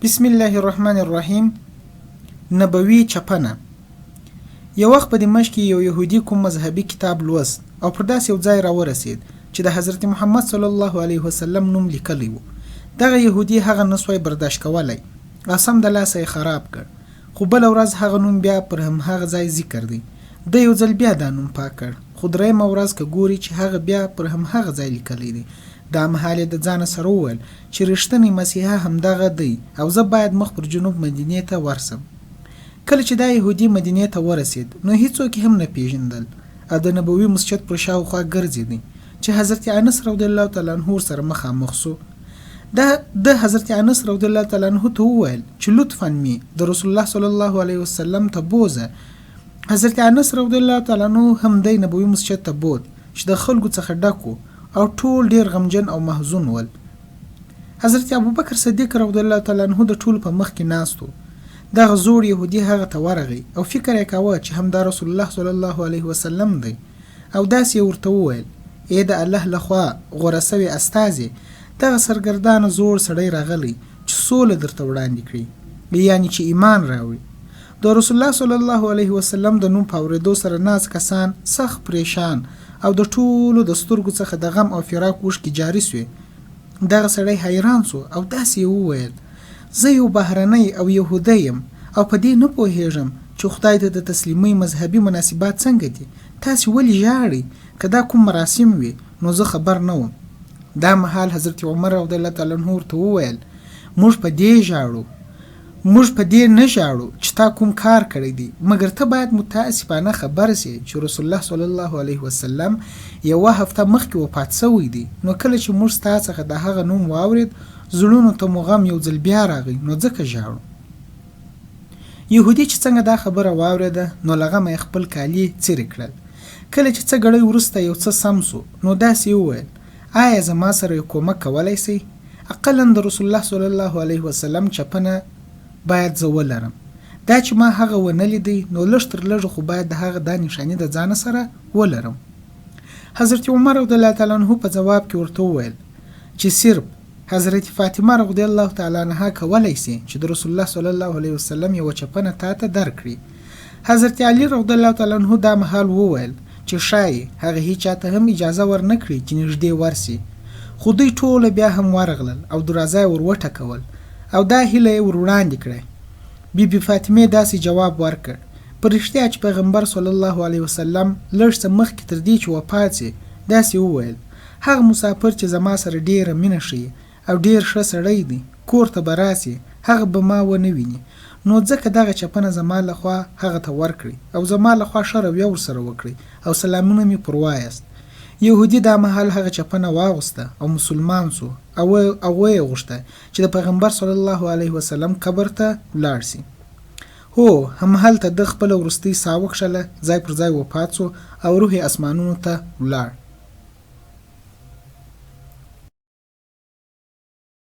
بسم الله الرحمن الرحیم نبوي چپنه یو وخت په دمشق کې یو یهودي کوم مذهبي کتاب لوست او پر داسې یو ځای راورسید چې د حضرت محمد صلی الله علیه وسلم نوم لیکلی و. دغه یهودي هغه نه سوای برداشت کولای او سمدلاسه یې خراب کړ. خو بله ورځ هغه نوم بیا پر همهغه ځای ذکر دی. ده یو ځل بیا دا نوم پاک کړ، خو درېیمه ورځ که ګوري چې هغه بیا پر همهغه ځای لیکلی دی. دا مهال یې د ځانه سره وویل چې رښتنی مسیحا همدغه دی او زه باید مخ پر جنوب مدینې ته ورسم. کله چې دا یهودي مدینې ته ورسید نو هیڅوک یې هم نه پیژندل او د نبوي مسجد پر شاوخوا ګرځیدی چې حضرت انس رضی الله تعالی عنه ورسره مخامخ سو. ده ده حضرت انس رضی الله تعالی عنه ته وویل چې لطفا مي د رسول الله صلی الله علیه وسلم ته بوزه. حضرت انس رضی الله تعالی عنه هم دی نبوي مسجد ته بوت چې د خلکو څخه ډک وو او ټول ډېر غمجن او محزون ول. حضرت ابوبکر صدیق رضی الله تعالی عنه د ټولو په مخ کې ناست وو. دغه زوړ یهودي هغه ته ورغی او فکر یې کاوه چې همدا رسول الله صلی الله علیه وسلم دی او داسې یې ورته وویل، اې د الله له خوا غوره شوې استازې! دغه سرګردانه زوړ سړی راغلی چې سوله درته وړاندې کړي، یعنې چې ایمان راوړي. د رسول الله صلی الله علیه وسلم د نوم په اورېدو سره ناست کسان سخت پرېشان او د ټولو د سترګو څخه د غم او فراق اوښکې جاري سوې. دغه سړی حیران سو او داسې یې وویل، زه یو بهرنی او یهودی یم او په دې نه پوهېږم چې خدای ته د تسلیمۍ مذهبي مناسبات څنګه دي، تاسې ولې ژاړئ، که دا کوم مراسم وي نو زه خبر نه وم. دا مهال حضرت عمر رضی الله تعالی عنه ورته وویل، موږ په دې ژاړو. موږ په دې نه ژاړو چې تا کوم کار کړی دی، مګر ته باید متاسفانه خبر شې چې رسول الله صلی الله علیه وسلم یوه هفته مخکې وفات شوی دی، نو کله چې موږ ستا څخه د هغه نوم واورید، زړونو ته مو غم یو ځل بیا راغی، نو ځکه ژاړو. یهودي چې څنګه دا خبره واورېده، نو له غمه یې خپل کالي څیرې کړل. کله چې څه ګړی وروسته یو څه سم شو، نو داسې یې وویل، آیا زما سره یو کومک کولای شئ؟ اقلاً د رسول الله صلی الله علیه وسلم چپنه باید زه ولرم. دا چې ما هغه ونه لیدی نو لږ تر لږه خو باید د هغه دا نښاني د ځانه سره ولرم. حضرت عمر رضی الله تعالی عنه په ځواب کې ورته وویل چې صرف حضرت فاطمه رضی الله تعالی عنها کولای شي چې د رسول الله صلی الله علیه وسلم یوه چپنه تاته درکړي. حضرت علي رضی الله تعالی عنه دا مهال وویل چې ښايي هغه هیچا ته هم اجازه ورنه کړي چې نږدې ورشي، خو دوی ټوله بیا هم ورغلل او دروازه یې ور وټکول او دا هیله یې ور وړاندې کړه. بي بي فاطمې داسې جواب ورکړ، په رښتیا چې پیغمبر صلی الله علیه وسلم لږ څه مخکې تر دې چې وفات شي داسې وویل، هغه مسافر چې زما سره ډېره مینه ښيي او ډېر ښه سړی دی، کور ته به راشي، هغه به ما ونه ویني، نو ځکه دغه چپنه زما له خوا هغه ته ورکړئ او زما له خوا ښه رویه ورسره وکړئ او سلامونه مې پر وایاست. یهودي دا مهال هغه چپنه واغوسته او مسلمان شو او او ویې غوښته چې د پیغمبر صلی الله علیه وسلم قبر ته ولاړ شي. هو، همهلته ده خپله وروستۍ ساه وکښله، ځای پر ځای وفات شو او روح یې اسمانونو ته ولاړ.